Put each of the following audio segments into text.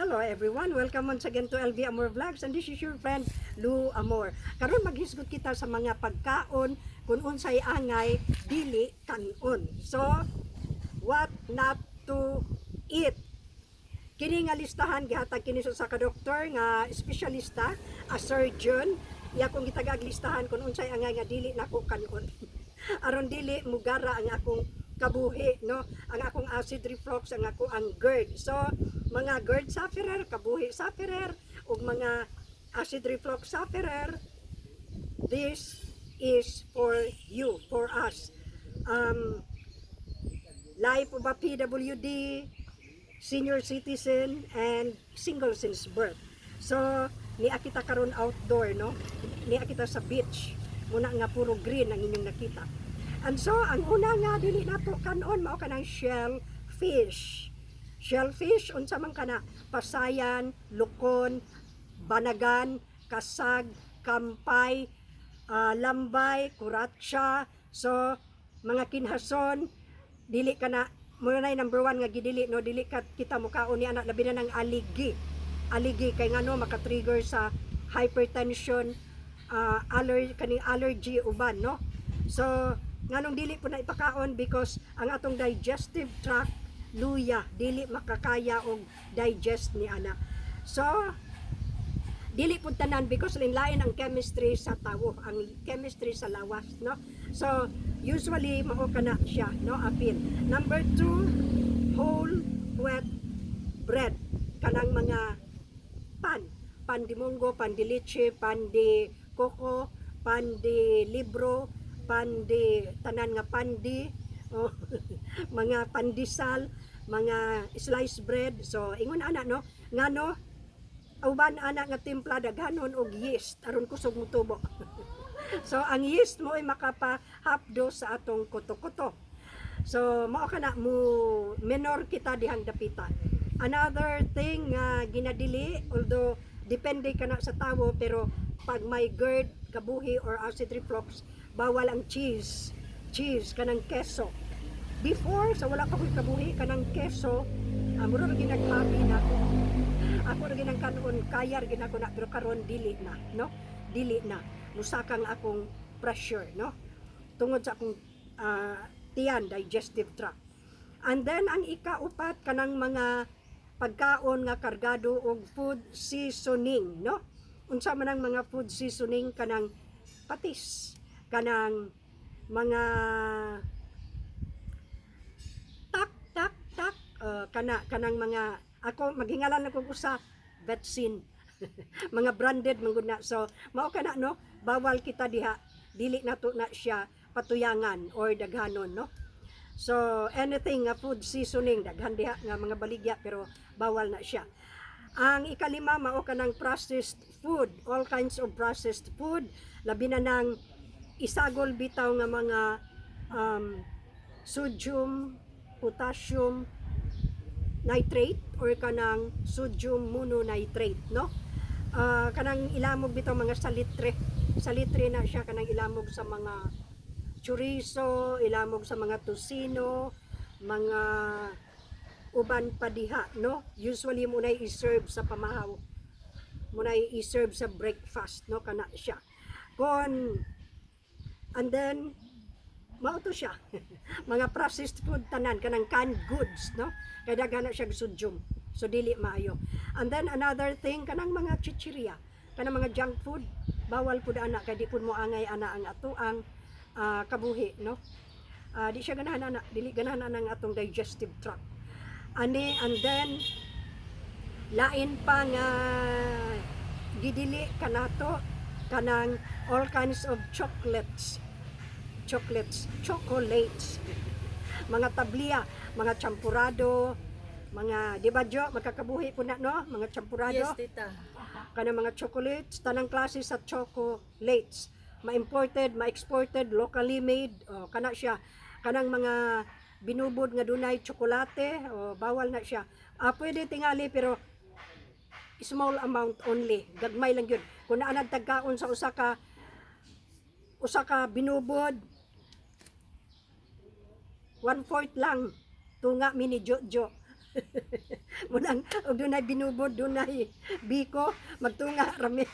Hello everyone, welcome once again to LV Amor Vlogs and this is your friend Lou Amor. Karon maghisgot kita sa mga pagkaon kung unsay angay dili kanon. So, what not to eat. Kini nga listahan gihatag kini sa ka doktor nga espesyalista, a surgeon. Iya kong gitagaag listahan kung unsay angay nga dili nako kanon, aron dili mugara ang akong kabuhi, no, ang akong acid reflux, ang ako ang GERD. So mga GERD sufferer, kabuhi sufferer ug mga acid reflux sufferer, this is for you, for us. Life of a PWD, senior citizen and single since birth. So niya kita karon outdoor, no, niya kita sa beach muna nga puro green ang inyong nakita. And so ang una nga dili nato kanon mao kanang shellfish. Shellfish, unsa man kana? Pasayan, lukon, banagan, kasag, kampay, lambay, kuratsa. So mga kinhason, dili kana muna na number one nga gidili, no. Dili ka kita mukaon ni ana, labi na ng aligi. Aligi kay ngano maka-trigger sa hypertension, kaning allergy uban, no. So nganong dili po na ipakaon? Because ang atong digestive tract luya, dili makakaya og digest ni ana. So dili pud tanan because lain ang chemistry sa tawo, ang chemistry sa lawas, no. So usually mao kana siya, no, apil. Number two, whole wheat bread, kanang mga pan, pan de munggo, pan de leche, pan de coco, pan de libro, pan de tanan nga pandi, oh, mga pandesal, mga sliced bread. So ingon ana, no, ngano uban ana nga timpla daghanon og yeast aron kusog motubo. So ang yeast mo ay makapahapdo sa atong kuto-kuto. So mao kana mo minor kita dihang dapita. Another thing nga ginadili, although depende kana sa tawo, pero pag may GERD, kabuhi or acid reflux, bawal ang cheese. Cheese, kanang keso. Before sa wala pa ko'y kabuhi, kanang keso, mura ra ginag-happy na ako. Ako ra ginang kanon, kaya ra gid ako na, pero karon dili na, no? Dili na. Musakang akong pressure, no? Tungod sa akong tiyan, digestive tract. And then ang ikaupat, kanang mga pagkaon nga kargado og food seasoning, no? Unsa man ang mga food seasoning? Kanang patis, kanang mga tak tak tak, kana kanang mga, ako maghingalan lang kog usa, Vetsin, mga branded man gud na. So mao kana, no, bawal kita diha, dili nato na siya patuyangan or daghanon, no. So anything nga food seasoning, daghan diha nga mga baligya, pero bawal na siya. Ang ikalima, mao kanang processed food, all kinds of processed food, labi na nang isagol bitaw nga mga sodium potassium nitrate or kanang sodium mononitrate, no. Kanang ilamog bitaw mga salitre, salitre na siya, kanang ilamog sa mga chorizo, ilamog sa mga tocino, mga uban pa diha, no. Usually mo na i-serve sa pamahaw, mo na i-serve sa breakfast, no, kana siya kon. And then mao to siya, mga processed food tanan, kanang canned goods, no, kay daghan na siya sodium, so dili maayo. And then another thing, kanang mga chichirya, kanang mga junk food, bawal pud ana kay di pud mo angay ana ang atoang kabuhi, no. Di siya ganahan ana, dili ganahan ana ang atong digestive tract ani. And then lain pa nga gidili kanato, kanang all kinds of chocolates, chocolates, chocolates, mga tabliya, mga champurado, mga, di ba Jo, magkakabuhi po na, no, mga champurado. Yes, tita. Kanang mga chocolates, tanang klase sa chocolates, ma-imported, ma-exported, locally made, oh, kana siya. Kanang mga binubod nga dunay tsokolate, oh, bawal na siya. Pwede tingali pero small amount only, gagmay lang yun. Kung naa tagkaon sa usa ka binubod, one fourth lang tunga mini jojo. Munang og dunay binubod, dunay biko, magtunga rami.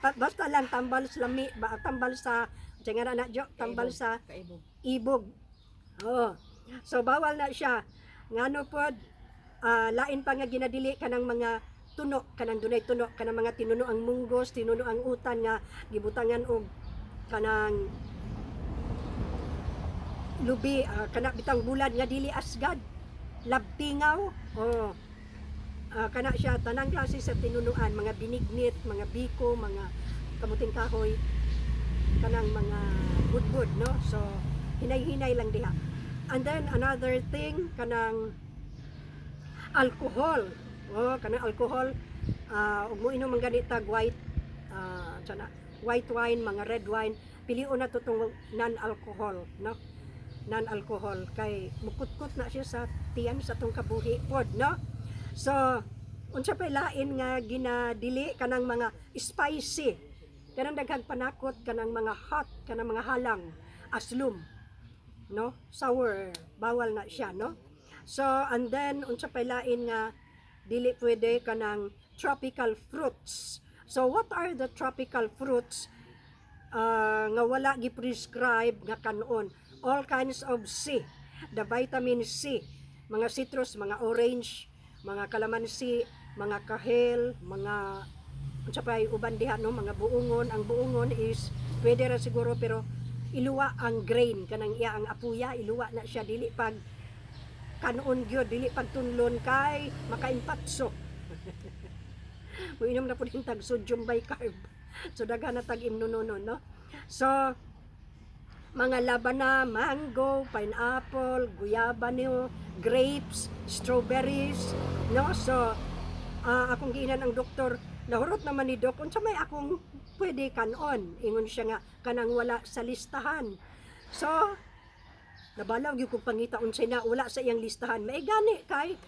Basta lang tambal sa lami, ba tambal sa nga na jo, tambal sa Kaibog. Ibog. Oo. So bawal na siya. Ngano pod, lain pa nga ginadili kanang mga tuno, kanang dunay tuno, kanang mga tinuno ang munggos, tinuno ang utan nga gibutangan og kanang lubi, kana bitang bulad nga dili asgad, labtingaw. Oh. Kana siya tanang klase sa tinunuan, mga binignit, mga biko, mga kamuting kahoy, kanang mga budbud, no? So hinay-hinay lang diha. And then another thing, kanang alcohol. Oh, kanang alcohol, ug mo inom man gani tag white, sana white wine, mga red wine, pilion na to tong non-alcohol, no? Non-alcohol kay mukutkot na siya sa tiyan sa tong kabuhi pod, no? So unsa pay lain nga ginadili? Kanang mga spicy, kanang daghang panakot, kanang mga hot, kanang mga halang, aslum, no? Sour, bawal na siya, no? So and then unsa pay lain nga dili pwede? Kanang tropical fruits. So what are the tropical fruits nga wala gi-prescribe nga kanon? All kinds of C, the vitamin C, mga citrus, mga orange, mga kalamansi, mga kahel, mga unsa pa uban diha, no? Mga buongon. Ang buongon is pwede ra siguro, pero iluwa ang grain, kanang iya ang apuya, iluwa na siya, dili pag kanon gyud, dili pag tunlon kay makaimpatso. Muinom na pud tag sodium bicarb, so daghan na tag imnononon, no? So mga labana, mango, pineapple, guyabano, grapes, strawberries, no? So akong giinan ang doktor, nahurot naman ni Doc, unsa may akong pwede kanon? Ingon siya nga kanang wala sa listahan. So nabalaw gyud kog pangita unsay na wala sa iyang listahan. May gani kay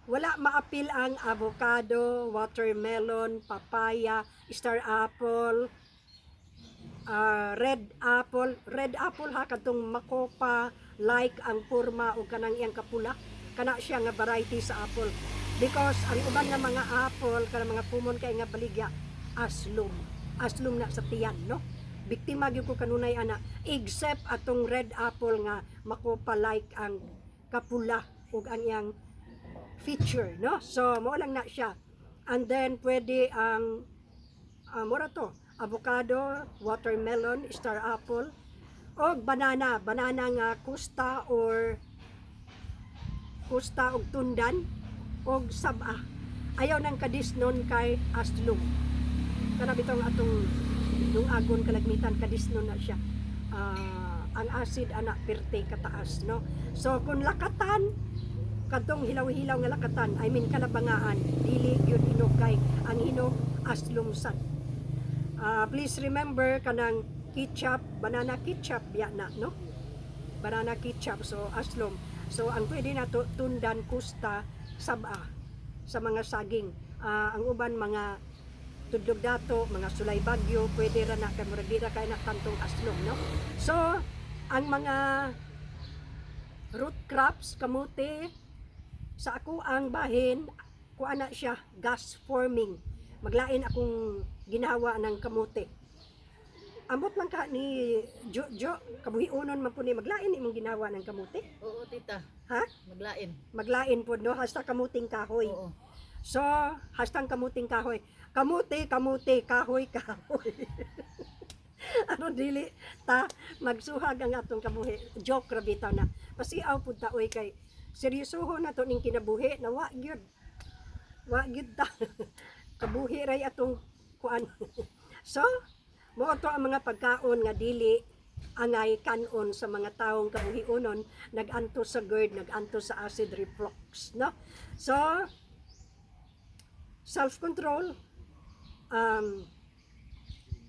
wala maapil ang avocado, watermelon, papaya, star apple, red apple, red apple ha, kadtong makopa like ang porma o kanang iyang kapula, kana siya nga variety sa apple, because ang uban nga mga apple, kanang mga common kay nga baligya, aslum, aslum na sa tiyan, no? Biktima gyud ko kanunay ana, except atong red apple nga makopa like ang kapula ug ang iyang feature, no? So mao lang na siya. And then pwede ang mura to, avocado, watermelon, star apple og banana, banana nga kusta or kusta og tundan og saba. Ayaw nang kadisnon kay aslum. Kana bitong atong dungagon kalagmitan, kadisnon na siya. Ang acid ana pirte kataas, no? So kung lakatan, kadtong hilaw-hilaw nga lakatan, I mean kalabangaan, dili gyud hinog kay ang hinog aslum sad. Please remember kanang ketchup, banana ketchup ya na, no? Banana ketchup, so aslom. So ang pwede na to, tundan, kusta, saba sa mga saging. Ang uban mga tudlog dato, mga sulay bagyo, pwede ra na kay murag di ra kay na tantong aslom, no? So ang mga root crops, kamote, sa ako ang bahin, kuan na siya, gas forming. Maglain akong ginawa ng kamote. Ambot lang ka ni Jo, Jo, kabuhiunon man po ni, maglain imong ginawa ng kamote. Oo, tita. Ha? Maglain. Maglain po, no? Hasta kamuting kahoy. Oo. So, hastang kamuting kahoy. Kamuti, kamuti, kahoy, kahoy. Ano dili ta magsuhag ang atong kabuhi. Joke ra bitaw na. Pasiaw pud ta oy kay seryosohon na to ning kinabuhi na wa gyud. Wa gyud ta. Kabuhi ray atong kuan. So, mao to ang mga pagkaon nga dili angay kanon sa mga taong kabuhionon nag-antos sa GERD, nag-antos sa acid reflux, no? So, self-control,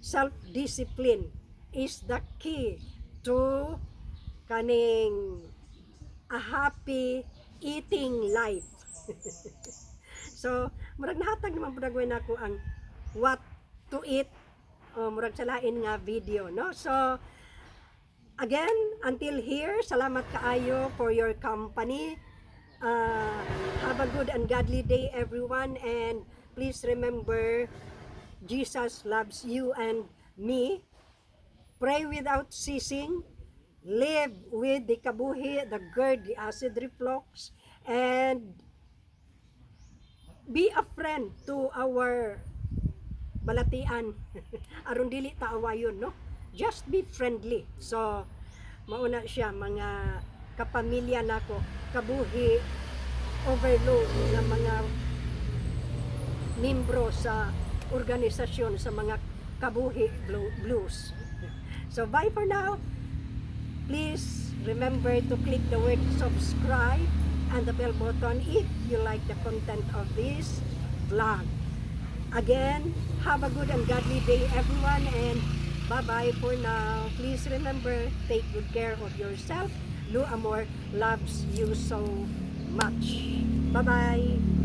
self-discipline is the key to kaning a happy eating life. So, murag nahatag naman pud nako ang what to eat o murag sa lain nga video, no? So, again, until here, salamat kaayo for your company. Have a good and godly day, everyone, and please remember, Jesus loves you and me. Pray without ceasing. Live with the kabuhi, the GERD, the acid reflux, and be a friend to our balatian aron dili ta awayon, no? Just be friendly. So mauna siya, mga kapamilya nako, kabuhi overload nga mga membro sa organisasyon sa mga kabuhi blues. So bye for now. Please remember to click the word "subscribe" and the bell button if you like the content of this vlog. Again, have a good and godly day, everyone, and bye-bye for now. Please remember, take good care of yourself. Lu Amor loves you so much. Bye-bye.